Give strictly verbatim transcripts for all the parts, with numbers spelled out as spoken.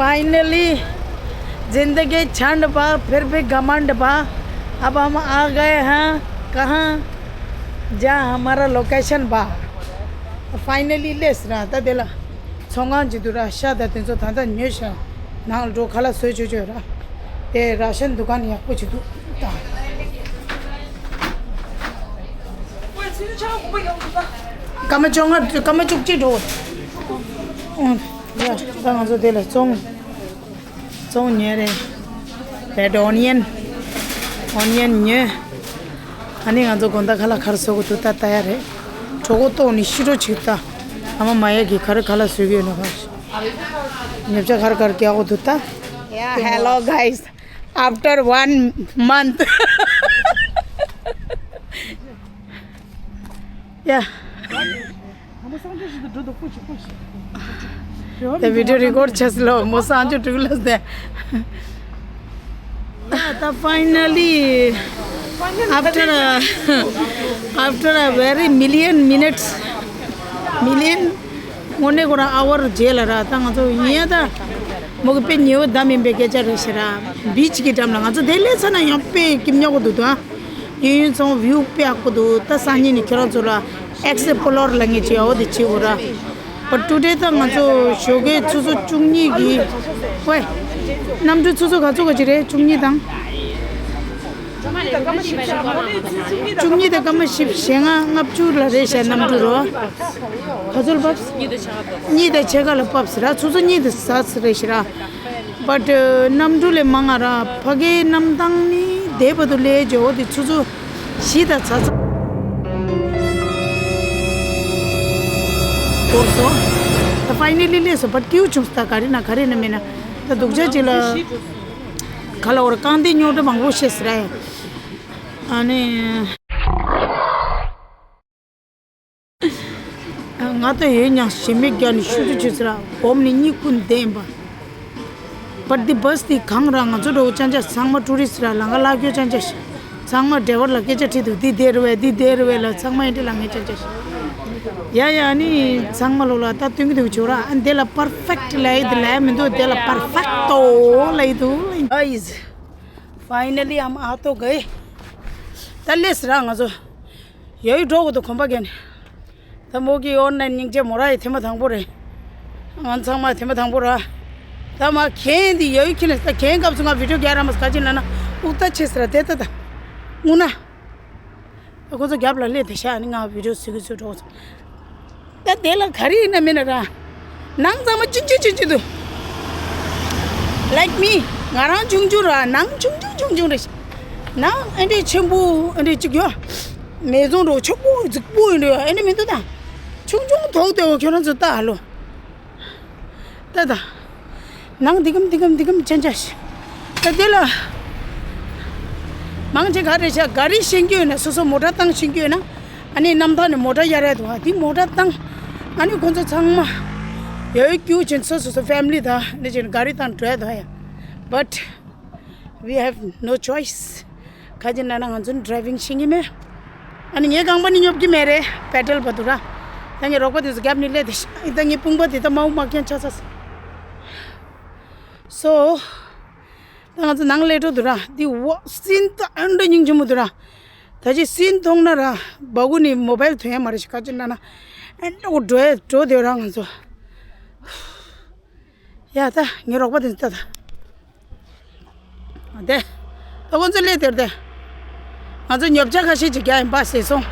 फाइनली, जिंदगी छंड बा, फिर भी घमंड बा। अब हम आ गए हैं कहाँ, जहाँ हमारा लोकेशन बा। फाइनली ལས་ར་ད་དེ་ལ་ཚོང་ཁང་ཅིག་འདུག་ར། ཤ་དང་དེ་ཚོ་ད་ལྟ་ཉོས་ཤག། ནང་ལ་འགྲོ་ཁ་ལག་བཟོས་ཆོག་ཆོག་ར། དེ་ར་ཤན་དུ་ཀན་ཡག་པོ་ཅིག་འདུག་ད། སྐར་མ་བཅོ་ལྔ་སྐར་མ་བཅུ་གཅིག་འགྲོ། ཨོ་ཡ། ད་ང་ཚོ་དེ་ལ་བཙོང་བཙོང་ཉོས་རེད། རེཌ་ཨོ་ནི་ཡན། ཨོ་ནི་ཡན་ཉོས། ཨ་ནི་ང་ཚོ་དགོང་དག་ཁ་ལག་ག་རེ་བཟོ་དགོས་འདུག་ད་ལྟ་ཡ་རེད། གྲོད་ཁོག་ལྟོགས་ནས་ཤི་འགྲོ་ཅིག་ད། ཨ་མ་མ་ཡ་གིས་ག་རེ་ཁ་ལག་བཟོ་གི་ཡོད་ན་ག། ཉོ་ཆ་ག་རེ་ག་རེ་རྒྱག་དགོས་འདུག་ད། Yeah, hello guys. After one month. Yeah. ད་བི་ཌིའོ་རི་ཀོཌ་བྱས་ལོ་མོ་སང་ཆུ་དྲུག་ལ་ཟེར། ད་finally, after a, after a very million minutes, million དངོས་གནས་ཁོ་རང་ཨ་ཝར་རྗེས་ལ་ར། ད་ང་ཚོ་ཡིན་ཡ་ད་མོ་གི་དཔེ་ཉེ་བོ་བདམས་ཡིན་པའི་སྐད་ཆ་རེད་ཤི་ར། བིཆ་གི་འགྲམ་ལ་ང་ཚོ་དེ་སླེབས་ཚར་ན་ཡང་དཔེ་སྐྱིད་ཉོག་གི་འདུག་ད། གཡས་གཡོན་ཚང་བིའུ་དཔེ་ཡག་པོ་འདུག་ད་སང་ཉིན་ནས་ཁྱོད་རང་ཚོ་ལ་ཨེག་སི་པོ་ལོར་ལ་ངེས་ཅི་ཡོད་དེ་བྱེད་དགོས་ར། But today ད་ང་ཚོ་ཞོགས་ཀའི་ཆུ་ཚོད་བཅུ་གཉིས་ཀྱི། ཝེ། གནམ་གྲུ་ཆུ་ཚོད་ག་ཚོད་ག་ཅིག་རེད། བཅུ་གཉིས་དང་། བཅུ་གཉིས་དང་སྐར་མ་བཞི་བཅུ་ཞེ་ལྔ་ལྔ་བཅུ་ལ་རེད་ཤག་གནམ་གྲུ་རོ། ག་ཚོད་ལ་བབས། གཉིས་དང་ཕྱེད་ཀ་ལ་བབས་ཟེར་ར། ཆུ་ཚོད་གཉིས་དང་ཟ་ཟེར་རེད་ཤི་ར། But གནམ་གྲུ་ལས་མང་ང་ར་ཕ་གིའི་གནམ་ཐང་ནི་དེ་བར་དུ་ལས་ཇོ་བོ་དེ་ཆུ་ཚོད་བཞི་དང་ཚ་ཚ། འགོར་སོང་། ད་finally སླེབས་སོང་། But སྐྱིད་པོ་བྱུང་སོང་། ད་ག་རེ་ན་ག་རེ་ན་མེད་ན་ད་སྡུག་ཅག་ཅིག་ལ་ག་ལ་བོར་རྐང་རྡེག་རྙོག་དྲ་མང་པོ་བཤད་ཟེར་ར། ཨ་ནི། ང་ད་ཡོད་ཉང་ཞེ་མེད་རྒྱ་ནི་ཤུ་ཏུ་ཆུ་ཚ་ར་སྒོམ་ནི་གཉིད་ཁུག་བསྡད་ཡིན་པ། But the bus དེ་གང་ར་ང་ཚོ་འགྲོ་ཅང་ཅང་ཚང་མ་ཊུ་རི་སི་ར་ལང་ཀ་ལ་སྐྱོ་ཅང་ཅང་ཞིག། ཚང་མ་ཌ་རའི་བར་ལ་སྐད་ཆ་དྲིས་འདུག་འདི་དེ་རུ་བས་འདི་དེ་རུ་བས་ལ་ཚང་མ་ཨེ་འདྲ་ལ་ངས་ཅང་ཅང་ཞིག། ཡ་ཡ་ནི་ཚང་མ་ལོ་ལ་ད་སྟོན་གི་འདུག་ཆོག་ར། ཨ་འདི་ལ་པར་ཕེག་ཊི་ལ་ཡི་འདི་ལ་མི་འདུག་འདི་ལ་པར་ཕེག་ཊོ་ལ་ཡི་འདུག་ལ་ཡི། Guys, finally I'm out of ད་སླེབས་སི་ར་ང་ཚོ། ཡོད་འགྲོ་གི་འདུག་གོམ་པ་རྒྱག་ནས། ད་མོ་གི་ཨོན་ལན་སྙིང་རྗེ། མོ་ར་ཡི་ཐེངས་མ་དང་པོ་རེད། ང་ཚང་མ་ཐེངས་མ་དང་པོ་ར། ད་མ་གན་འདི་ཡོད་ཁྱི་ནས་ད་གན་སྐབས་སུ་ང་བི་ཌིའོ་རྒྱག་ར་མ་སྐ་ཅི་ན་ན་ཨུག་ད་ཆེ་སི་ར་དེ་ད་ད། ངུ་ན། ད་ཁོ་ཚོ་རྒྱབ་ལ་སླེབས་དེ་ཤ་ནི་ང་བི་ཌིའོ་བཟོ་གི་བཟོ་འགྲོ་གི་འདུག་ད་དེ་ལ་ག་རེ་ཡིན་ན་མིན་ན་ར། ནང་ཚང་མ་ཅི་ཅི་ཅི་ཅི་འདུག Like me, ང་རང་ཆུང་ཆུང་ར། ནང་ཆུང་ཆུང་ཆུང་ཆུང་རེད། ནང་ཨེ་འདྲས་ཆེན་པོ་ཨེ་འདྲས་ཅིག་ཡོད། མེ་ཟོང་རོ་ཆོག་པོ་རྫིག་པོ་ཡིན་འདྲ་ཡོད་ཨེ་འདྲས་མི་འདུག་ད། ཆུང་ཆུང་ཐོག་དེ་འོ་ཁྱོད་རང་ཚོ་ལྟ་ཨ་ལོ། ལྟ་ད། ནང་འདི་གམ་འདི་གམ་འདི་གམ་ཅན་ཅན་ཞིག་ད་དེ་ལ། མང་ཆེ་ག་རེ་བྱ་ག་རེ་ཤེས་ཀྱི་ཡོད་ན་སོ་སོ་མོ་ཊ་བཏང་ཤེས་ཀྱི་ཡོད་ན། ཨ་ནི་གནམ་ཐང་ནས་མོ་ཊ་གཡར་ཡ་འདུག་ཨ་དེ་མོ་ཊ་བཏང་། ཨ་ནི་ཁོང་ཚོ་ཚང་མ་ཡོད་རྒྱུ་ཅན་སོ་སོ་སོ་ཕེ་མི་ལི་དང་ནི་ཅན་ག་རེ་བཏང་འགྲོ་ཡ་འདུག་ཡ། But we have no choice. ག་ཅི་ན་ན་ང་ཚོ་ནི་ཌ་རའི་ཝིང་ཤེས་ཀྱི་མེད། ཨ་ནི་ངའི་རྐང་པ་ནི་སྙོབ་ཀྱི་མེད་རེད། པེ་ཌལ་བར་དུ་ར། ད་ངའི་རོགས་པ་དེ་ཚོ་རྒྱབ་ནི་སླེབས་དེ་ཤ་ད་ངའི་དཔུང་པ་དེ་ད་མའུ་མ་ཁྱེན་ཆ་ཚ་སོང་། སོ། ད་ང་ཚོ་ནང་སླེབས་འགྲོ་འདུག་ར། འདི་ཝ་སིན་ད་ཨན་འདྲ་སྙིང་རྗེ་མོ་འདུག་ར། ད་ཅི་སིན་མཐོང་ན་ར་སྦ་ཁུག་ནས་མོ་བལ་ཐོན་ཡ་མ་རེད་ཤི་ཁ་ཅིག་ན་ན་ཨན་འདྲ་གོ་འགྲོ་ཡ་འགྲོ་འདུག་ར་ང་ཚོ། ཡ་ད་ངའི་རོགས་པ་དེ་ཚོ་ད་ད། དེ། ད་ཁོང་ཚོ་སླེབས་དེར་དེ། ང་ཚོ་ཉོ་ཆ་ཁ་ཤས་ཅིག་རྒྱག་ཡིན་པ་ཟེར་སོང་།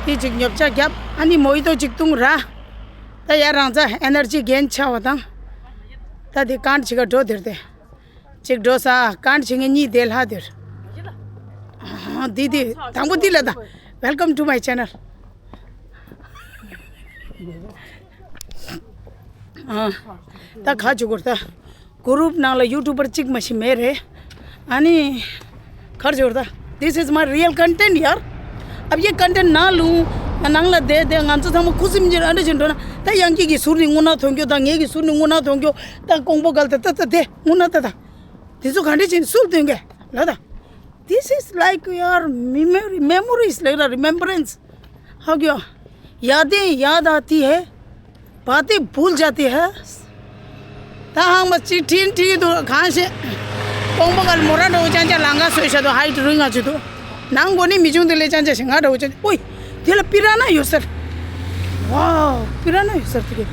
དེ་ཅིག་ཉོ་ཆ་རྒྱབ་ཨ་ནི་མོ་ཡི་ཏོ་ཅིག་བཏུང་ར། ད་ཡ་རང་ཚ་ཨེ་ནར་ཇི་གེན་ཆགས་པ་དང་། ད་དེ་ཀན་ཅིག་ག་འགྲོ་དེར་དེ། ཅིག་འགྲོ་ས་ཀན་ཅིག་ངེད་གཉིས་དེ་ལྷ་དེར། ཨ་དེ་དེ་དང་པོ་དེ་ལ་ད། Welcome to my channel. ཨ་ད་ག་ཅིག་གོ་ད། གུ་རུབ་ནང་ལ་ཡུ་ཊུབ་པར་གཅིག་མ་ཞིག་མེད་རེད། ཨ་ནི། གར་འབྱོར་ད། This is my real content ཡར། ཨབ་ཡེ་ཀོན་ཊེན་ནང་ལུང་། ནང་ལ་བསྡད་བསྡད་ང་ཚོ་ཚང་མ་ཁུ་སིམ་གྱི་ཨ་འདྲ་བྱེད་འགྲོ་ན་ད་ཡང་སྐྱིད་ཀྱི་ཟུར་ནས་སྔུ་ན་ཐོན་རྒྱུ་ད་ངེད་ཀྱི་ཟུར་ནས་སྔུ་ན་ཐོན་རྒྱུ་ད་ཀོང་པོ་གལ་ད་ད་ད་དེ་སྔུ་ན་ད་ད། དེ་ཚོ་ག་འདྲ་བྱེད་ནས་སུར་ཐོན་གི་ལ་ད། This is like your memory, memories, like the remembrance. How you? यादें याद आती है, बातें भूल जाती है। ད་ཧང་མ་ཅིག་ཁྲིན་ཁྲིན་འདུག་གང་ཤེས། ཀོང་པོ་གལ་མོ་ར་འདྲ་བོ་ཅང་ཅང་ལང་ཀ་སོས་ཤ་དོ་ཧའི་ཏི་རུང་ང་ཅི་དོ། ནང་གོ་ནི་མི་ཆུང་དེ་ལས་ཅང་ཅང་ཞིག་ང་འདྲ་བོ་ཅང་ཅང་། ཨོའི། དེ་ལ་པི་ར་ན་ཡོད་ཟེར། ཝའོ། པི་ར་ན་ཡོད་ཟེར་དེ་གི།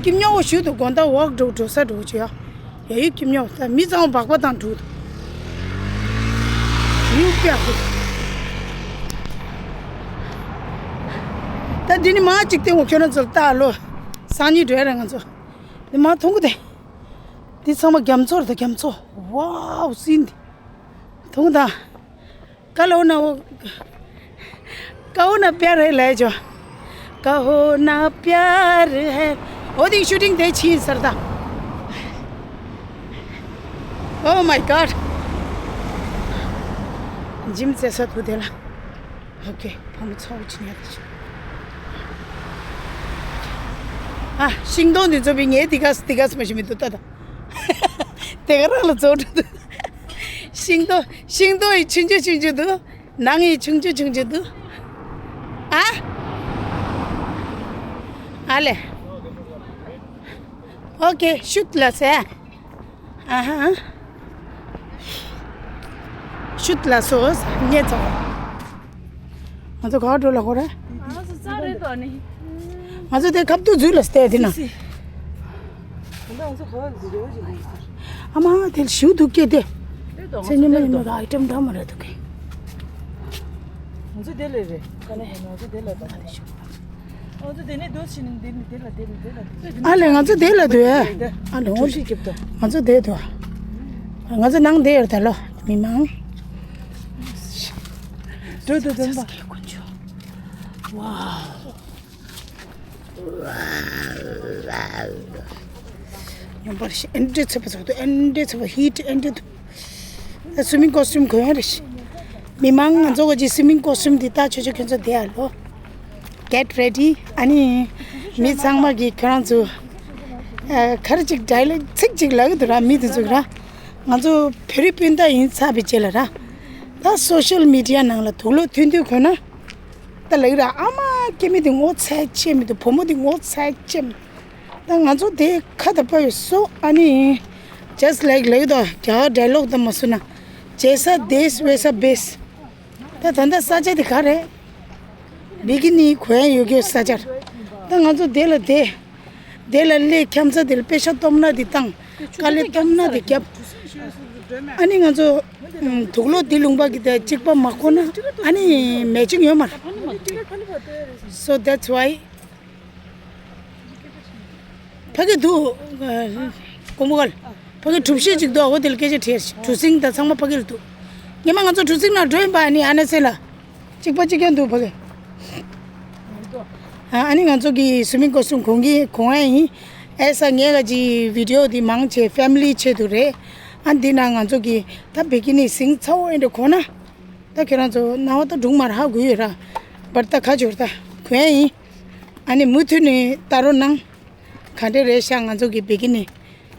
ཀིམ་ཉོ་བོ་ཞུ་དོ་དགོན་ད་ཝོག་འགྲོ་འགྲོ་ས་འགྲོ་ཅི་ཡ། ཡ་ཡི་ཀིམ་ཉོ་བོ་ད་མི་ཚང་བག་པ་དང་འགྲོ་དོ། ཡུ་པི་ཨ་གི། ད་འདི་ནི་མ་ཅིག་སྟེང་འོ་ཁྱོད་རང་ཚོར་ལྟ་ལོ། སང་ཉིན་འགྲོ་ཡ་ར་ང་ཚོ། འདི་མ་མཐོང་གི་དེ། འདི་ཚང་མ་རྒྱ་མཚོ་རེད་ད་རྒྱ་མཚོ། ཝའོ་སྲིན་འདི། མཐོང་གི་ད། ཀ་ལོ་ན་འོ། ཀ་འོ་ན་པྱར་ཧེ་ལེ་ཇོ། ཀ་འོ་ན་པྱར་ཧེ། འོ་དེ་ཤུ་ཊིང་དེ་ཕྱིན་ཟེར་ད། Oh my god. འཇིམ་རྩེ་ས་དུ་དེ་ལ། ཨོ་ཁེ། ཕ་མ་ཚོགས་ཆི་ཉག་ཆི། ཨ། ཤིང་སྡོང་འདི་ཚོ་བི་ངའི་དི་ག་དི་ག་མ་ཤི་མི་འདུག་ད་ད། དེ་ག་རང་ལ་རྫོགས་འགྲོ་འདུག་ཤིང་སྡོང་ཤིང་སྡོང་ཡི་ཆུང་ཆུང་ཆུང་ཆུང་འདུག་ནང་ཡི་ཆུང་ཆུང་ཆུང་ཆུང་འདུག་ཨ། ཨ་ལེ། ཨོ་ཁེ། ཤུད་ལ་སེ། ཨ་ཧ། ཤུད་ལ་སོ་ངེ་ཚོ། ང་ཚོ་ག་བ་འགྲོ་ལ་ཧོ་རེ། ང་ཚོ་རྩ་རེད་དོ་ནི། ང་ཚོ་དེ་ཁབ་ཏུ་འཛུལ་ལ་སྟེ་དེ་ན། སི། ཨ་མ་དེ་ཞུ་འདུག་སྐད་དེ། ཚེ་ཉི་མ་ཉི་མ་ག་ཨའི་ཊེམ་འདྲ་མ་རེད་འདུག་གི། ང་ཚོ་དེ་ལས་རེད། ང་ཚོ་དེ་ལས་དང་། ཨ་ལེ་ང་ཚོ་དེ་ལ་འདུག་ཨ། ཨ་ལེ་འོ་ང་ཚོ་དེ་ལ་འདུག་ང་ཚོ་ནང་དེ་ཡོད་ད་ལོ། མི་མང་། འགྲོ་འགྲོ་འགྲོ་འགྲོ། ཝའོ། ཉོན་པར་ཤེས་ཨེ་འདྲེ་ཚེ་པ་ཚོ་ཨེ་འདྲེ་ཚེ་པ་ཧི་ཊི་ཨེ་འདྲེ་འདུག་སུ་མིང་ཀོ་སི་ཊུམ་གོན་ཡ་རེད་ཤི། མི་མང་ང་ཚོ་ག་ཅི་སུ་མིང་ཀོ་སི་ཊུམ་འདི་ལྟ་ཆོས་ཆོས་ཁྱོད་ཚོ་བསྡད་ཡ་ལོ། Get ready. ཨ་ནི། མི་ཚང་མ་གིས་ཁྱོད་རང་ཚོ། ཨ། ག་རེ་ཅིག་ཌའི་ལོག་ཚིག་ཅིག་ལབ་ཀྱི་འདུག་ར་མི་དེ་ཚོ་གི་ར། ང་ཚོ་བོད་རིགས་སྤུན་ཟླ་ཡིན་ཚར་བའི་རྗེས་ལ་ར། ད་སོ་ཤལ་མི་ཌི་ཡ་ནང་ལ་དུག་ལོག་ཐོན་དུས་གོ་ན། ད་ལབ་ཀྱི་ར་ཨ་མ་སྐྱེ་དམན་དེ་ངོ་ཚ་ཡ་ཆེ་མི་འདུག་བུ་མོ་དེ་ངོ་ཚ་ཡ་ཆེ་མི་འདུག་ད་ང་ཚོ་དེ་ཁ་ད་པ་ཡོད་སོ་ཨ་ནི། Just like ལབ་ཀྱི་འདུག་རྒྱ་གར་ཌའི་ལོག་ད་མ་སུ་ན། ཇེ་ས་དེས་ཝེ་ས་བེས། ད་ད་ལྟ་ས་ཆ་དེ་ག་རེད། བི་ཀི་ནི་གོན་ཡ་ཡོད་རྒྱུ་ས་ཆར། ད་ང་ཚོ་དེ་ལ་དེ། དེ་ལ་སླེབས་འཁྱམ་ས་དེ་ལ་པེ་ཤ་སྟོབས་ན་དེ་བཏང་། དཀའ་ལས་སྟོབས་ན་དེ་བརྒྱབ། ཨ་ནི་ང་ཚོ་དུག་ལོག་དེ་ལུང་པ་གི་དེ་གཅིག་པ་མ་གོ་ན་ཨ་ནི་མེ་ཆིང་ཡོད་མ་རེད། So that's why. ཕ་གི་འདུག་ཀོང་པོ་གལ། ཕ་གི་གྲུ་བཞི་ཅིག་འདུག་འོ་དེ་ལ་སྐད་ཆ་དྲིས། གྲུ་གཟིངས་དང་ཚང་མ་ཕ་གི་ལ་འདུག་ཉི་མ་ང་ཚོ་གྲུ་གཟིངས་ནང་འགྲོ་ཡིན་པ་ནི་ཨ་ན་སེ་ལ། གཅིག་པ་གཅིག་རྐྱང་འདུག་ཕ་གི། ཨ་ནི་ང་ཚོ་གི་སུ་མིང་ཀོ་སི་ཊུམ་གོན་གི་གོན་ཡ་ཡིན། ཨེ་ས་ངས་ག་ཅི་བི་ཌི་ཡོ་འདི་མང་ཆེ་ཕེ་མི་ལི་ཆེད་དུ་རེད། ཨ་འདི་ན་ང་ཚོ་གི་ད་བི་ཀི་ནི་གཟིངས་ཚ་བོ་ཨེ་འདྲ་གོན་ན། ད་ཁྱེད་རང་ཚོ་སྣང་བ་ད་སྒྲུང་མར་ཧ་གོ་ཡོད་ར། བར་ད་ཁ་སྦྱོར་ད་གོན་ཡ་ཡིན། ཨ་ནི་མུ་མཐུད་ནས་ལྟ་རོགས་གནང་། ག་འདྲ་རེད་ཤག་ང་ཚོ་གི་བི་ཀི་ནི།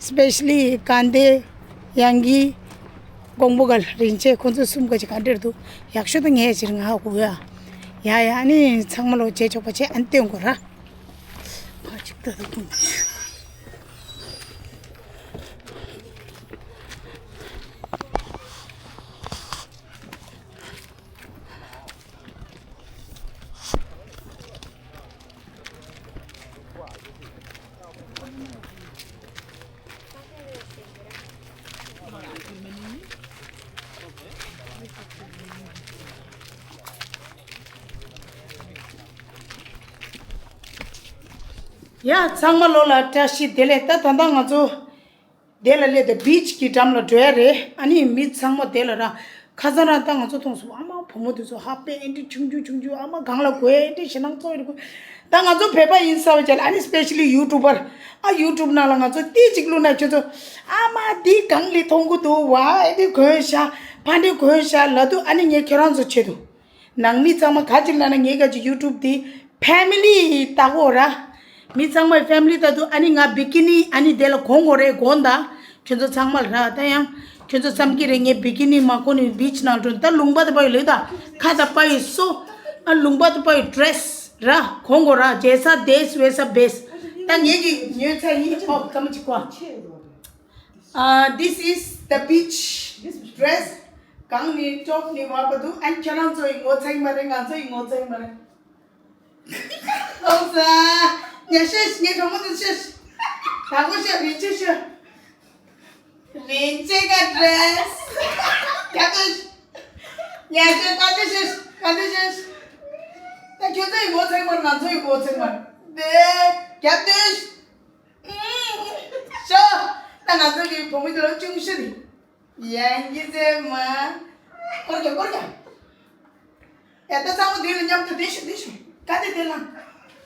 Especially དཀར་མདའ། དབྱངས་སྐྱིད། ཀོང་པོ་གལ། རིན་ཆེན། ཁོང་ཚོ་གསུམ་ག་ཅིག་ག་འདྲ་འདུག་ཡག་ཤོས་ད་ངས་ཕྱིར་ང་ཧ་གོ་ཡ། ཡ་ཡ་ཨ་ནི་ཚང་མ་ལོ་བྱེད་ཆོག་པ་བྱེད་ཨ་ནི་སྟོན་དགོས་ར། ཕ་གཅིག་ད་ད་ཁོང་། ཡ་ཚང་མ་ལོ་ལ་བཀྲ་ཤིས་བདེ་ལེགས། ད་ད་ལྟ་ང་ཚོ་དེ་ལ་སླེབས་ཏེ་བིཆ་གི་འགྲམ་ལ་འགྲོ་ཡ་རེད། ཨ་ནི་མི་ཚང་མ་དེ་ལ་ར་ཁ་སང་རང་ད་ང་ཚོ་མཐོང་སོང་། ཨ་མ་བུ་མོ་དེ་ཚོ་ཧ་པེ་ཨེ་འདྲ་ཆུང་ཆུང་ཆུང་ཆུང་། ཨ་མ་སྒང་ལ་གོས་ཨེ་འདྲ་ཞེ་སྣང་ཚོགས་ཡོད་གོ། ད་ང་ཚོ་བོད་པ་ཡིན་ས་བ་ཅལ། ཨ་ནི་སི་པེ་ཤ་ལི་ཡུ་ཊུབ་པར། ཨ་ཡུ་ཊུབ་ནང་ལ་ང་ཚོ་ཏི་ཅིག་བླུགས་ན་ཁྱོད་ཚོ་ཨ་མ་འདི་སྒང་ལ་མཐོང་གི་འདུག་བ། ཨེ་འདྲ་གོན་ཤག་ཕ་འདྲ་གོན་ཤག་ལབ་འདུག་ཨ་ནི་ངས་ཁྱོད་རང་ཚོ་ཆེད་དུ། ནང་མི་ཚང་མ་ག་ཅིག་ལབ་ན་ངའི་ག་ཅིག་ཡུ་ཊུབ་དེ་ཕེ་མི་ལི་ལྟ་གོ་ར། མི་ཚང་མས་ཕེ་མི་ལི་ལྟ་དུས་ཨ་ནི་ང་བི་ཀི་ནི་ཨ་ནི་དེ་ལ་གོན་དགོས་རེད་གོན་ད། ཁྱོད་ཚོ་ཚང་མ་ལ་ར། ད་ཡང་ཁྱོད་ཚོ་བསམ་གྱི་རེད་ངས་བི་ཀི་ནི་མ་གོན་ནས་བིཆ་ནང་འགྲོ། ད་ལུང་པ་དུ་པ་ཡི་ལོས་ད་ཁ་ད་པ་ཡི་སོ། ཨ་ལུང་པ་དུ་པ་ཡི་ཌི་རེ་སི་ར་གོན་དགོས་ར། ཇེ་ས་དེས་ཝེ་ས་བེས། ད་ངེད་ཀྱི་ཉོས་ཚ་ཡིན། ཨོ་ཀ་མ་ཅིག་གོ། Uh, this is the beach dress. གང་ནི་top་ནི་མ་པ་འདུག་ཨན་ཁྱོད་རང་ཚོ་ཡི་ངོ་ཚ་ཡི་མ་རེད། ང་ཚོ་ཡི་ངོ་ཚ་ཡི་མ་རེད། ཨོ་ས། ཉ་ཤེས་ཉ་གྲོགས་མོ་དུ་ཤེས། དང་པོ་ཤེས་རིན་ཆེ་ཤེས། རིན་ཆེ་ག་dress། རྒྱབ་དུ། ཉ་ཤེས་ག་དུ་ཤེས་ག་དུ་ཤེས། ད་ཁྱོད་ཚོ་ཡི་ངོ་ཚ་ཡི་མ་རེད། ང་ཚོ་ཡི་ངོ་ཚ་ཡི་མ་རེད། དེ་རྒྱབ་དུ། ཤོ། ད་ང་ཚོ་གི་བུ་མོ་དེ་ལ་ཅུང་ཤི་རེད། ཡང་གི་ཚེ་མ། སྐོར་རྒྱག་སྐོར་རྒྱག་ཡ་ད་ཚང་མ་དེ་ལ་མཉམ་དུ་དེ་ཤི་དེ་ཤི། ག་དེ་དེ་ལ།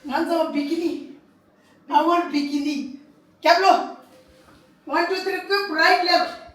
ང་ཚོ་bikini། Our bikini། རྒྱབ་ལོ། One, two, three, quick, right, left.